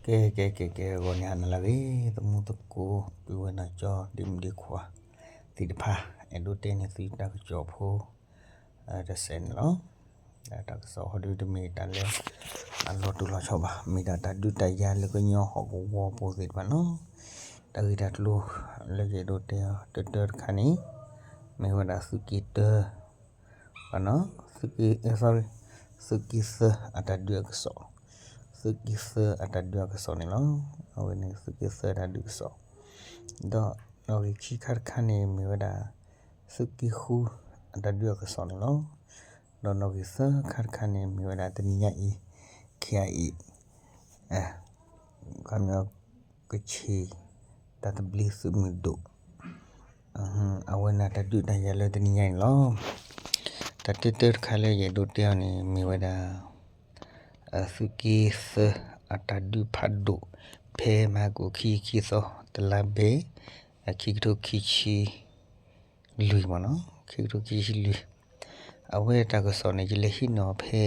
ကဲ ကဲ ကဲ ကဲ ဂီၤန့ၣ်ဟါနၤလၢအဂ့ၤ သမူသကိး ပုၢ်ဝဲၢ်နီၢ်ကၠီ ဒ့မုၣ်ဒ့ခွါ သ့ၣ်တဖၣ် အဲၣ်ဒိးတဲန့ၢ်သုတၢ်ကစီၣ်ဖိ တစဲးန့ၣ်လီၤ. တၢ်ကစီၣ်ဟီဒုတမ့ၢ်တၢ်လၢ အလီၤတိၢ်လီၤဆီဘၣ် မ့ၢ်ဒၣ်တၢ်ဒုးတၢ်ယၤလၢကညီဟီၣ်ကဝီၤပူၤသ့ၣ်တဖၣ်န့ၣ်လီၤ. တၢ်ဂ့ၢ်တၢ်ကျိၤ လၢယအဲၣ်ဒိးတဲအီၤ တၢတၢတခါန့ၣ် မ့ၢ်ဝဲဒၣ်သုးက့တၢ သုးက့ သုးက့သၢအတၢ်ဒုးအကစီၣ်, သုးက့သၢအတၢ်ဒုးအကစီၣ်န့ၣ်လီၤ. အဝဲန့ၣ်သုးက့သၢအတၢ်ဒုးကစီၣ်, ဒီးနီၣ်ဂံၢ်ခံခါတခါန့ၣ် မ့ၢ်ဝဲဒၣ် သုးက့ဃုအတၢ်ဒုးအကစီၣ်န့ၣ်လီၤ. ဒီးနီၣ်ဂံၢ်သၢခါတခါန့ၣ် မ့ၢ်ဝဲဒၣ်တနံၤညါအံၤ ခ့အံၤ ခီပညီ ကချ့ၣ် တၢ်သဘျ့သုးမုၢ်ဒိၣ် အဝဲန့ၣ်တၢ်ဒုးတၢ်ယၤလၢတနံၤညါန့ၣ်လီၤ. တၢ်တၢတၢတခါလၢယအဲၣ်ဒိးတဲအီၤန့ၣ် မ့ၢ်ဝဲဒၣ် သုးက့သၢအတၢ်ဒုးဖးဒိၣ် ဖဲမဟါကိၣ်ခံဆံခံသီ တလါဘဲ ခံကထိခံဆံလွံၢ်မ့ၢ်နီၤ, ခံကထိခံဆံလွံၢ် အဝဲတၢ်ကစီၣ်န့ၣ် ယလဲၤဟံးန့ၢ်အီၤဖဲ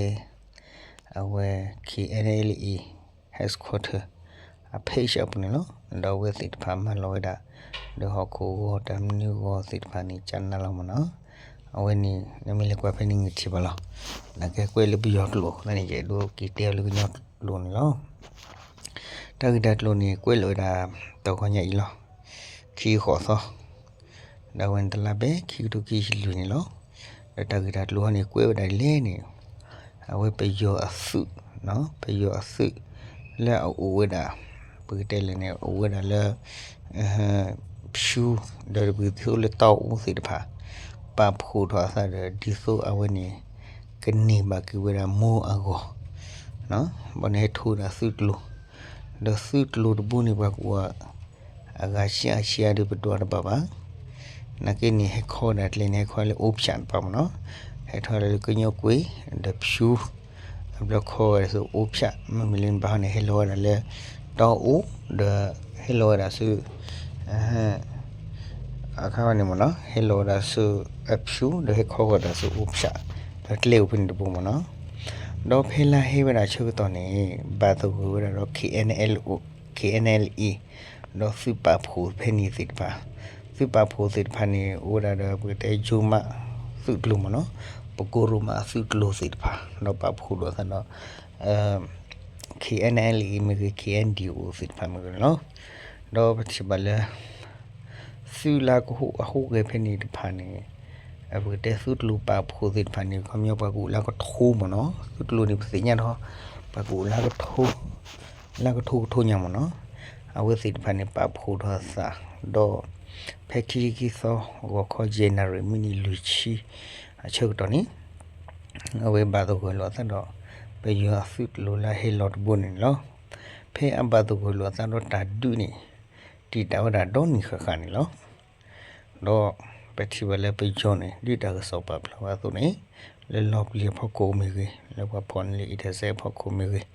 အဝဲ K N L A headquarter အ page အပူၤန့ၣ်လီၤ. ဒီးအဝဲသ့ၣ်တဖၣ်မၤလီၤဝဲဒၣ် ဒီးဟီၣ်ခိၣ်ဂီၤတၢ်မနုၤဂီၤသ့ၣ်တဖၣ်န့ၣ် ကနၣ်လီၤမ့ၢ်နီၤ. အဝဲန့ၣ် နမ့ၢ်လဲၤကွၢ်ဖဲန့ၣ်နကထံၣ်ဘၣ်လီၤ. နာ်က့ကွဲးလၢပယီၤကျိာ်အဃိသတးန့ၣ် ယအဲၣ်ဒိးက့ၤတဲအီၤလၢကညီကျိာ်န့ၣ်လီၤ. တၢ်ဂ့ၢ်တၢ်ကျိၤန့ၣ် ကွဲးလီၤဝဲဒၣ် တဂီၤညါအံၤလီၤ. ခံဃိးသီ ဒီးအဝဲန့ၣ်တလါဘဲ ခံကထိခံဆံလွံၢ်န့ၣ်လီၤ. ဒီးတၢ်ဂ့ၢ်တၢ်ကျိၤဟီန့ၣ်ကွဲးဝဲဒၣ်ဒ်လဲၣ်န့ၣ် အဝဲပယီၤအသုး, ပယီၤအသုး လၢအအိၣ်ဝဲဒၣ် ပကတဲလဲၣ်န့ၣ် အိၣ်ဝဲဒၣ်လၢ ဖၠူ ဒီးပကတဲလၢတၢ်အိၣ်သ့ၣ်တဖၣ် ပာ်ဖှိၣ်ထီၣ်အသးဒီး ဒ်သိးအဝဲန့ၣ် ကန့ၢ်ဘၣ်က့ၤဝဲဒၣ်မိၢ်အဂီၢ် ဘၣ်န့ၣ်ဟဲထိးဝဲဒၣ်သုးကျိၤ, ဒီးသုးကျိၤတဘိန့ၣ် ပှၤကအိၣ် အဂၤဆံးအါဆံးအါဒီးပဒွးတဘၣ်ဘၣ်. နာ်က့န့ၣ် ဟဲခီဝဲဒၣ်ကျဲန့ၣ် ဟဲခီလၢအိၣ်ဖၠးတပၤမ့ၢ်နီၤ, ဟဲထီၣ်လၢကညီကွ့ ဒီးဖၠူ အဘျီခီဝဲဒၣ်ဆူအိၣ်ဖၠး မ့မ့ၢ်လၢနဘၣ်ဟီန့ၣ် ဟဲလီၤဝဲဒၣ်လၢ တီအိၣ် ဒီးဟဲလီၤဝဲဒၣ်ဆူ အခါဝဲန့ၣ်မ့ၢ်နီၤ ဟဲလီၤဝဲဒၣ်ဆူအဖၠူ ဒီးဟဲခီဝဲဒၣ်ဆူအိၣ်ဖၠး ဒီးကျဲအိၣ်ဖဲန့ၣ်တဘိမ့ၢ်နီၤ. ဒီးဖဲလါဟဲဝဲဒၣ်ဆၢကတီၢ်န့ၣ် ဘၣ်သဂၢၢ်ဝဲဒၣ်ဒီး K N L O, K N L A ဒီးသုးပာ်ဖှိၣ်ဖဲန့ၣ်သ့ၣ်တဖၣ်, သုးပာ်ဖှိၣ်သ့ၣ်တဖၣ်န့ၣ် အိၣ်ဝဲဒၣ်ဒီးပကတဲယိမးသုးကျိၤမ့ၢ်နီၤ, ပကိရိမးသုးကျိၤသ့ၣ်တဖၣ် ဒီးပာ်ဖှိၣ်ဒီးသးဒီး K N L A မ့ၢ်ဂ့ၤ K N D O သ့ၣ်တဖၣ်မ့ၢ်ဂ့ၤန့ၣ်လီၤ. ဒီးပထံၣ်ဘၣ်လၢ သုးလၢကဟိၣ်အဟိၣ်ဂဲၤဖဲန့ၣ်တဖၣ်န့ၣ် ပကတဲသုးကျိၤပာ်ဖှိၣ်သ့ၣ်တဖၣ်န့ၣ် ခီပညီပှၤကအိၣ်လၢကထိမ့ၢ်နီၤ, သုးကျိၤန့ၣ် ပသ့ၣ်ညါထီၣ် ပှၤကအိၣ်လၢကထိ, လၢကထိကထိညါမ့ၢ်နီၤ, အဝဲသ့ၣ်တဖၣ်န့ၣ် ပာ်ဖှိၣ်ထီၣ်အသး ဒီး ဖဲခံဆံခံသီ ဂီၤခီ ယဲၢ်နၣ်ရံၣ် မံးနံးလွံၢ်ဆံ အဆၢကတီၢ်န့ၣ် အဝဲဘၣ်သဂၢၢ်လိာ်အသးဒီး ပယီၤအသုးကျိၤလၢအဟဲလီၤတဘိန့ၣ်န့ၣ်လီၤ. ဖဲအဘၣ်သဂၢၢ်လိာ်အသးဒီးတၢ်ဒုးန့ၣ် တံာ်တာ်ဝဲဒၣ်ဒီနံၣ်ဃၣ်ဃၣ်န့ၣ်လီၤ. ဒီးပထံၣ်ဘၣ်လၢပယီၤန့ၣ် ဒ်တၢ်ကစီၣ်ပာ်ဖျါဝဲအသိးန့ၣ် လၢလီၢ်ပျံၤအဖီခိၣ်မ့ၢ်ဂ့ၤ, လၢပှၤဖီၣ်န့ၢ်လၢ internet အဖီခိၣ်မ့ၢ်ဂ့ၤ,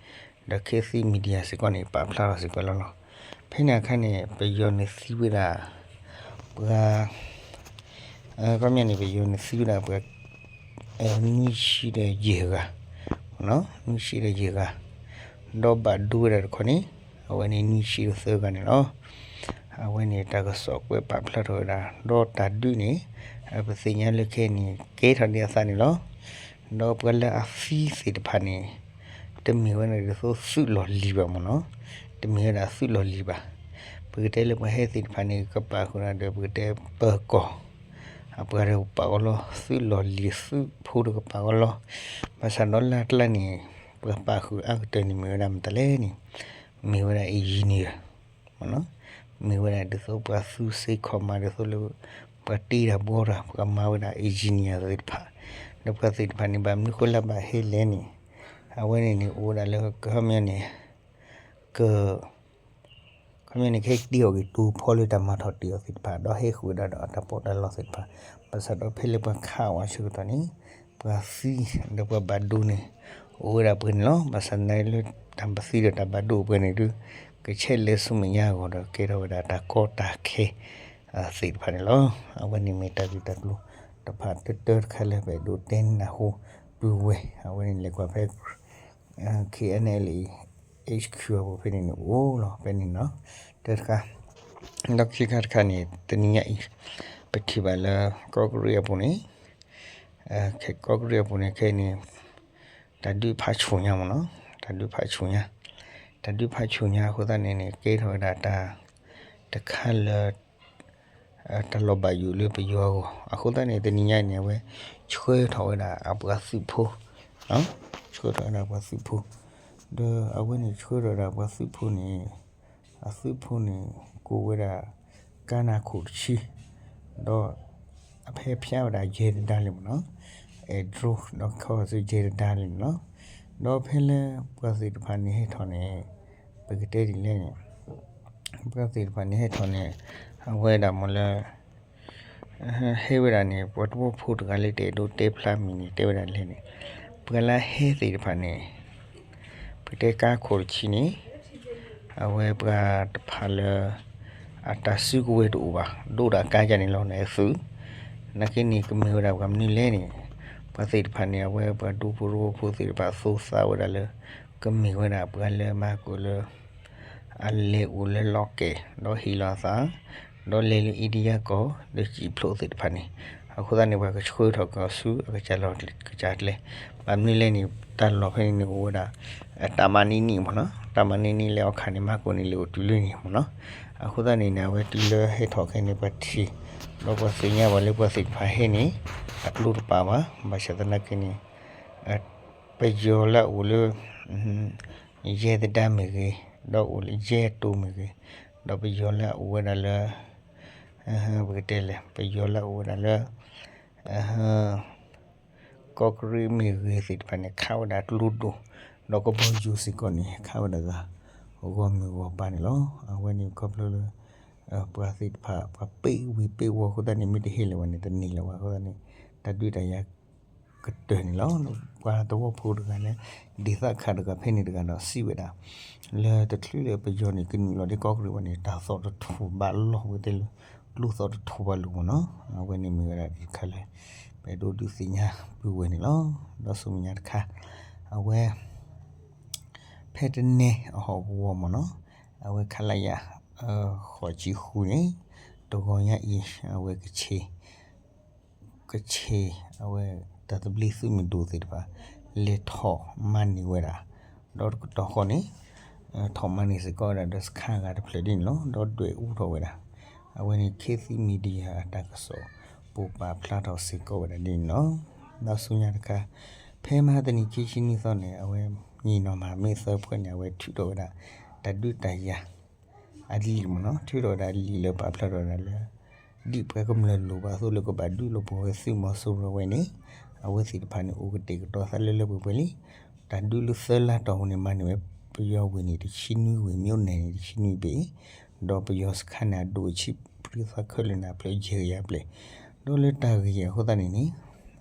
ဒီး ခေတ်သစ် media စ့ၢ်ကီးန့ၣ် ပာ်ဖျါထီၣ်စ့ၢ်ကီးလီၤလီၤ. ဖဲန့ၣ်အခါန့ၣ် ပယီၤန့ၣ်သံဝဲဒၣ် ပှၤ ခီပညီန့ၣ် ပယီၤန့ၣ်သံဝဲဒၣ်ပှၤ နွံဆံဒီးယဲၢ်ဂၤ, နွံဆံဒီးယဲၢ်ဂၤ, ဒီးဘၣ်ဒိဝဲဒၣ်တခီန့ၣ် အဝဲန့ၣ်နွံဆံဒီးသၢဂၤန့ၣ်လီၤ. အဝဲန့ၣ်တၢ်ကစီၣ်ကွဲးပာ်ဖျါထီၣ်ဝဲဒၣ် ဒီးတၢ်ဒုးန့ၣ် ပသ့ၣ်ညါလၢခဲအံၤန့ၣ် ကဲထီၣ်ဒံးအသးန့ၣ်လီၤ. ဒီးပှၤလၢအသံသ့ၣ်တဖၣ်န့ၣ် တမ့ၢ်ဝဲဒၣ်ဒ်သိးသုးလီၢ်လံၤဘၣ်မ့ၢ်နီၤ, တမ့ၢ်ဝဲဒၣ်သုးလီၢ်လံၤဘၣ်. ပကတဲလၢပှၤဟဲသ့ၣ်တဖၣ်န့ၣ် ကပာ်ဃုာ်ဒီး ပကတဲပၢၤကီၢ် အပှၤတကပာ်အီၤလီၤ, သုးလီၢ်လံၤ သုးဖိတကပာ်အီၤလီၤ. ဘၣ်ဆၣ်ဒီးလၢအကျါန့ၣ် ပှၤပာ်ဃုာ်အါကတၢၢ်န့ၣ် မ့ၢ်ဝဲဒၣ်မတၤလဲၣ်န့ၣ် မ့ၢ်ဝဲဒၣ် engineer မ့ၢ်နီၤ, မ့ၢ်ဝဲဒၣ်ဒ်သိးပှၤသူစ့ခီၣ်မး ဒ်သိးလၢ ပှၤတ့တၢ်ဘှီတၢ် ပှၤမၤဝဲဒၣ် engineer သ့ၣ်တဖၣ်, ဒီးပှၤသ့ၣ်တဖၣ်န့ၣ် ဘၣ်မနုၤဃိလၢဘၣ်ဟဲလဲၣ်န့ၣ် အဝဲန့ၣ်န့ၣ် အိၣ်ဝဲဒၣ်လၢကဟီမီန့ၣ် က ခီမီန့ၣ် ကဟဲတ့အီၣ်က့ၤတူၤဖီလၢတၢ်မၤထီၣ်တ့အီၤသ့ၣ်တဖၣ် ဒီးဟဲဃုာ်ဝဲဒၣ်ဒီးအတၢ်ပီးတၢ်လီသ့ၣ်တဖၣ်, ဘၣ်ဆၣ်ဒီးဖဲလၢပှၤခးအီၤအဆၢကတီၢ်န့ၣ် ပှၤသံ ဒီးပှၤဘၣ်ဒိန့ၣ် အိၣ်ဝဲဒၣ်ပှဲၤန့ၣ်လီၤ. ဘၣ်ဆၣ်သနာ်က့လၢတၢ်ပသံဒီးတၢ်ဘၣ်ဒိပှဲၤန့ၣ်ဒုး ကဆဲးလဲၤဆူမဲာ်ညါအဂီၢ်ဒီး ကဲထီၣ်ဝဲဒၣ်တၢ်ကီတၢ်ခဲ သ့ၣ်တဖၣ်န့ၣ်လီၤ. အဝဲန့ၣ်မ့ၢ်တၢ်ဂ့ၢ်တၢ်ကျိၤတဖၣ်တၢတၢတခါလၢပအဲၣ်ဒိးတဲနၢ်ဟူပုၢ်ဝဲၢ် အဝဲန့ၣ်လဲၤကွၢ်ဖဲ KNLA HQ အပူၤဖဲန့ၣ်န့ၣ်အိၣ်လီၤဖဲန့ၣ်နီၤ, တၢတခါ, ဒီးခံခါတခါန့ၣ် တနံၤညါအံၤ ပထံၣ်ဘၣ်လၢ ကီၢ်ကရံၣ်အပူၤန့ၣ်, ကီၢ်ကရံၣ်အပူၤန့ၣ်ခဲအံၤန့ၣ် တၢ်ဒုးဖးဆူၣ်ညါမ့ၢ်နီၤ, တၢ်ဒုးဖးဆူၣ်ညါ, တၢ်ဒုးဖးဆူၣ်ညါအဃိသတးန့ၣ်န့ၣ် ကဲထီၣ်ဝဲဒၣ်တၢ်တခါလၢ တၢ်လီၤဘၣ်ယိၣ်လၢပယီၤအဂီၢ် အဃိသတးန့ၣ် တနံၤညါန့ၣ် အဝဲဆှၢထီၣ်ဝဲဒၣ်အပှၤသုးဖိ, ဆှၢထီၣ်ဝဲဒၣ်ပှၤသုးဖိ, ဒီးအဝဲန့ၣ်ဆှၢထီၣ်ဝဲဒၣ်ပှၤသုးဖိန့ၣ်, အသုးဖိန့ၣ် ကိးဝဲဒၣ် ကါနၢ်ခိၣ်တဆံ, ဒီး အဖဲဖျါဝဲဒၣ်ယဲၢ်တဒါလံမ့ၢ်နီၤ, အဲၣ်ဒြိ ဒီးခီဆူယဲၢ်တဒါလံမ့ၢ်နီၤ, ဒီးဖဲလၢပှၤသ့ၣ်တဖၣ်န့ၣ်ဟဲထီၣ်န့ၣ်, ပကတဲဒ်လဲၣ်န့ၣ် ပှၤသ့ၣ်တဖၣ်န့ၣ်ဟဲထီၣ်န့ၣ်, အဝဲဒၣ်မ့ၢ်လၢ ဟဲဝဲဒၣ်န့ၣ် ပှၤသဝီဖိတဂၤလၢတအဲၣ်ဒိးတဲဖျါမံၤန့ၣ် တဲဝဲဒၣ်လဲၣ်န့ၣ်, ပှၤလၢဟဲသ့ၣ်တဖၣ်န့ၣ် ပတဲကါခိၣ်တဆံန့ၣ်, အဝဲပှၤတဖၣ်လၢ အတၢ်စုကဝဲၤတအိၣ်ဘၣ် ဒိၣ်ဒၣ်ကါယါန့ၣ်လီၤန့ၣ်သုး, နာ်က့န့ၣ် ကမ့ၢ်ဝဲဒၣ်ပှၤမနုၤလဲၣ်န့ၣ်, ပှၤသ့ၣ်တဖၣ်န့ၣ် အဝဲပှၤဒူဖိသဝီဖိသ့ၣ်တဖၣ်သိသးဝဲဒၣ်လၢ ကမ့ၢ်ဝဲဒၣ်ပှၤလၢမၤကိၣ်လၢ အလဲၤအိၣ်လၢလီၢ်ကဲၣ် ဒီးဟ့ၣ်လီၤအသး, ဒီးလဲၤလၢအ့ဒံယါကီၢ် ဒီးစံၣ်ဖျိးသ့ၣ်တဖၣ်န့ၣ်, အဃိသတးန့ၣ် ပှၤကဆှၢထီၣ်ကီၢ်ဆူအကစၢ်လီၢ်ကစၢ်ကျဲ, ဘၣ်မနုၤလဲၣ်န့ၣ် တၢ်လီၢ်ဖဲန့ၣ်န့ၣ်အိၣ်ဝဲဒၣ် တၢ်မၤန့ၢ်နံၣ်မ့ၢ်နီၤ, တၢ်မၤန့ၢ်နံၣ်လၢအခါန့ၣ် မၤကိၣ်န့ၣ်လဲၤအိၣ်တုၤလၢန့ၣ်မ့ၢ်နီၤ, အဃိသတးန့ၣ်န့ၣ် အဝဲတုၤလၢဟဲထီၣ်ခဲန့ၣ် ပှၤထံၣ်, ဒီးပှၤသ့ၣ်ညါဘၣ်လၢပှၤသ့ၣ်တဖၣ်ဟဲန့ၣ် အကျိတပာ်ဘၣ်, ဘၣ်ဆၣ်သနာ်က့န့ၣ် ပယီၤလၢအအိၣ်လၢ ယဲၢ်သဒါမ့ၢ်ဂ့ၤ, ဒီးအိၣ်လၢယဲၢ်တိၤမ့ၢ်ဂ့ၤ, ဒီးပယီၤလၢအအိၣ်ဝဲဒၣ်လၢ ပကတဲလဲၣ် ပယီၤလၢအအိၣ်ဝဲဒၣ်လၢ ကီၢ်ကရံၣ်မ့ၢ်ဂ့ၤသ့ၣ်တဖၣ်န့ၣ် ခးဝဲဒၣ်ကျိဒိၣ်, ဒီးကဘီယူၤစ့ၢ်ကီးန့ၣ် ခးဝဲဒၣ်ဂၤ ဂီၢ်မုၢ်ဂီၢ်ပၤန့ၣ်လီၤ. အဝဲန့ၣ်ခီဖျိလၢ ပှၤသ့ၣ်တဖၣ် ပှၤပ့ၢ်ဝံၤပ့ၢ်ဝီၤအဃိသတးန့ၣ် မ့ၢ်တဟ့ၣ်လၢၤဘၣ်န့ၣ် တန့ၢ်လၢၤဘၣ်အဃိသတးန့ၣ် တၢ်ဒုးတၢ်ယၤ ကတၢၢ်န့ၣ်လီၤ. ပှၤသဝီဖိတဂၤလၢ ဒ်သးခးတဂၤဖဲန့ၣ်တဂၤဒီးစံးဝဲဒၣ် လၢတချုးလၢပယီၤန့ၣ် ကနုာ်လီၤဒ်ကီၢ်ကရံၣ်ဘၣ်န့ၣ် တၢ်သီၣ်တထူၣ်ဘၣ်လီၢ်ဝဲသ့ၣ်လၢ ကျိသီၣ်တထူၣ်ဘၣ်လီၢ်မ့ၢ်နီၤ. အဝဲန့ၣ်မ့ၢ်ဝဲဒၣ်တခါလၢ ပအဲၣ်ဒိးဒုးသ့ၣ်ညါပုၢ်ဝဲၢ်န့ၣ်လီၤ. ဒီးဆူမဲာ်ညါတခါ အဝဲ ဖဲတနံၤအဟီၣ်ကဝီၤမ့ၢ်နီၤ, အဝဲခလရ ဃိးဆံဃုန့ၣ် တဂီၤညါအံၤ အဝဲက ကဆ့ၣ် အဝဲ တၢ်သဘျ့သုးမုၢ်ဒိၣ်သ့ၣ်တဖၣ် လဲၤထီၣ်မၤန့ၢ်ဝဲဒၣ်, ဒီးတကတီၢ်ဃီန့ၣ် ထီၣ်မၤန့ၢ်စ့ၢ်ကီးဝဲဒၣ်ဒီးစခါဂၤတဖျၢၣ်ဒ်န့ၣ်လီၤ. ဒီးဒွဲၣ်အူထီၣ်ဝဲဒၣ်, အဝဲန့ၣ် ခေတ်သစ်မီဒီယာ အတၢ်ကစီၣ် ပိာ်ပာ်ဖျါထီၣ်စ့ၢ်ကီးဝဲဒၣ်ဒ်န့ၣ်လီၤ. ဒီးဆူညါတခါ ဖဲမဟါတနံၤခံဆံနွံသီန့ၣ် အဝဲ ညီနောင်မဟာမိတ်အဖွဲ့န့ၣ် အဝဲထုးထီၣ်ဝဲဒၣ် တၢ်ဒုးတၢ်ယၤ အလံာ်မ့ၢ်နီၤ, ထုးထီၣ်ဝဲဒၣ်လံာ်လၢပာ်ဖျါထီၣ်ဝဲဒၣ်လၢ ဒ်ပှၤကမျၢၢ်လိၣ်ဘၣ်အသိးလၢကဘၣ်ဒုးလိာ်ပဝဲသုးမီၤစိရိၤဝဲန့ၣ် အဝဲသ့ၣ်တဖၣ်န့ၣ် အိၣ်ကတဲာ်ကတီၤသးလၢလၢပှဲၤပှဲၤလံ. တၢ်ဒုးလၢသၢလါတီၢ်ပူၤန့ၣ် မၤန့ၢ်ဝဲ ပယီၤဝ့ၢ်န့ၣ် တဆံနွံဝ့ၢ်, မြို့နယ်န့ၣ် တဆံနွံဘ့ၣ်, ဒီးပယီၤစခါန့ၣ် အဒိၣ်အဆံးပြံသးခဲလၢာ်န့ၣ် အဖျၢၣ်ယဲၢ်ကယၤဘျဲၣ်, ဒီးလၢတၢ်ဂ့ၢ်အဃိသတးန့ၣ်န့ၣ်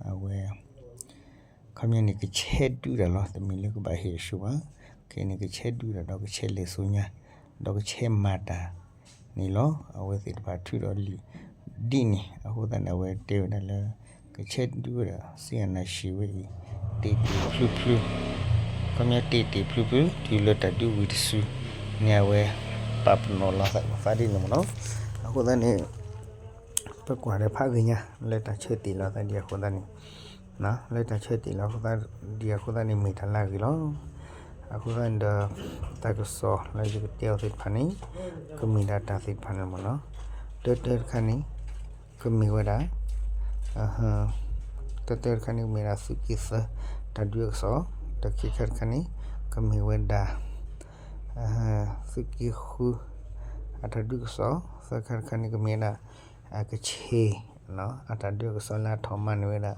အဝဲ ခီပညီန့ၣ် ကဆဲးဒုးတၢ်လီၤ. တမ့ၢ်လၢကဘၣ်ဟ့ၣ်အဆူၣ်ဘၣ်. ခဲအံၤန့ၣ် ကဆဲးဒုးတၢ်ဒီးကဆဲးလဲၤဆူညါ, ဒီးကဆဲးမၤတၢ်န့ၣ်လီၤ. အဝဲသ့ၣ်တဖၣ်ထုးထီၣ်လံာ်ဒ်န့ၣ် အဃိသတးန့ၣ် အဝဲတဲဝဲဒၣ်လၢ ကဆဲးဒုးဝဲဒၣ် စစ်အာဏာရှင်ဝဲအံၤ တ့ၢ်တ့ၢ်ဖျုဖျု, ခီပညီတ့ၢ်တ့ၢ်ဖျုဖျု တုၤလၢတၢ်ဒုးဝံၤတစုန့ၣ် အဝဲပာ်ပနီၣ်လီၤသးဒ်န့ၣ်မ့ၢ်နီၤ. အဃိသတးန့ၣ် ပကွၢ်ဒီးဖးဂ့ၤညါ လၢတၢ်ဆၢတဲာ်လီၤသးဒ်အဃိသတးန့ၣ်, လၢတၢ်ဆၢတဲာ်လီၤသးဒ်အဃိသတးန့ၣ် မ့ၢ်တၢ်လၢအဂ့ၤလီၤ. အဃိသတးန့ၣ်ဒီး တၢ်ကစီၣ်လၢယကတဲအီၤသ့ၣ်တဖၣ်န့ၣ် ကမ့ၢ်ဒၣ်တၢ်သ့ၣ်တဖၣ်န့ၣ်မ့ၢ်နီၤ. တၢတၢတခါန့ၣ် ကမ့ၢ်ဝဲဒၣ် တၢတၢတခါန့ၣ် ကမ့ၢ်ဒၣ်သုးက့သၢ တၢ်ဒုးအကစီၣ်, တၢ်ခံခါတခါန့ၣ် ကမ့ၢ်ဝဲဒၣ် သုးက့ဃု အတၢ်ဒုးကစီၣ်, သၢခါတခါန့ၣ် ကမ့ၢ်ဝဲဒၣ် အကဆ့ၣ် အတၢ်ဒုးအကစီၣ်လၢအထီၣ်မၤန့ၢ်ဝဲဒၣ်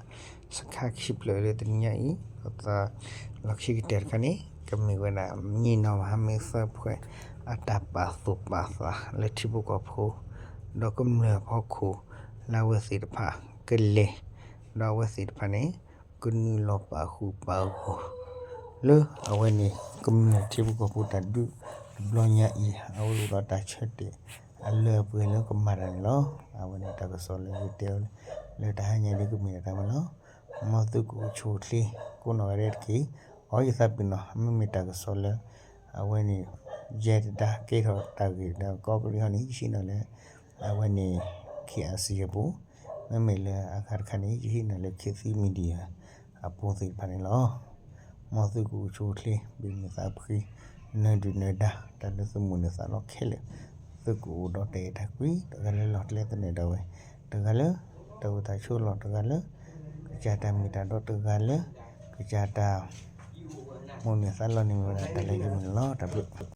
စခါခံဖျၢၣ်လၢတနံၤညါအံၤ, ဒီးသၢလီၢ်ခံကတၢၢ်တခါန့ၣ် ကမ့ၢ်ဝဲဒၣ် ညီနောင်မဟာမိတ်သၢဖှဲး အတၢ်ပာ်သူၣ်ပာ်သးလၢထံဖိကီၢ်ဖိ ဒီးကမျၢၢ်ဖီခိၣ် လၢအဝဲသ့ၣ်တဖၣ်ကလဲၤ ဒီးအဝဲသ့ၣ်တဖၣ်န့ၣ် ကနုာ်လီၤပာ်ဃူပာ်ဂီၤ လၢအဝဲန့ၣ် ကမျၢၢ်ထံဖိကီၢ်ဖိတၢ်ဒုးတဘျီညါအံၤ အဝဲအိၣ်ဒီးတၢ်ဆၢတဲာ်အလၢအပှဲၤလၢကမၤတၢ်န့ၣ်လီၤ. အဝဲန့ၣ်တၢ်ကစီၣ်လၢယတဲအီၤလၢတၢ်ဟါညါဒ်ကမ့ၢ်ဒၣ်တၢ်မၤလီၤ. မ်သုကအိၣ်ဆူၣ်အိၣ်ချ့ ကိးနီၢ်ဂၤဒဲးတက့ၢ်. အီ ယသးပ့ၤနီၣ် မ့မ့ၢ်တၢ်ကစီၣ်လၢ အဝဲန့ၣ် ယဲတဒါကဲထီၣ်တၢ်ဂ့ၢ်ဒီးကီးကရံးဟီန့ၣ် ယဟံးန့ၢ်လၢ အဝဲန့ၣ် ခ့အစံၣ်အပူၤ, မ့မ့ၢ်လၢအဂၤတခါန့ၣ် ယဟံးန့ၢ်လၢ ခေတ်သစ် Media အပူၤသ့ၣ်တဖၣ်န့ၣ်လီၤ. မ်သုကအိၣ်ဆူၣ်အိၣ်ချ့ ဘၣ်မုာ်သးဖှံ နၢၤဒုၣ်နၢၤဒါ တၢ်လၢသုမုၢ်နၢ်သးလီခဲလၢာ်, သုကအိၣ်ဒီးတၢ်အဲၣ်တၢ်ကွံ တဂၤလၢလီၢ်ကျဲသနၢၣ်ဒၣ်ဝဲ, တဂၤလၢ တၢ်အိၣ်တၢ်ဆိးလီၢ်, တဂၤလၢ ကစၢ်တၢ်မ့ၢ်တၢ်တီ, တဂၤလၢ ကစၢ်တၢ် မုၢ်နၢ်သးလီန့ၣ် မ့ၢ်ဝဲဒၣ်တၢ်လၢယမုၢ်န့ၣ်လီၤ. တၢ်ဘျုး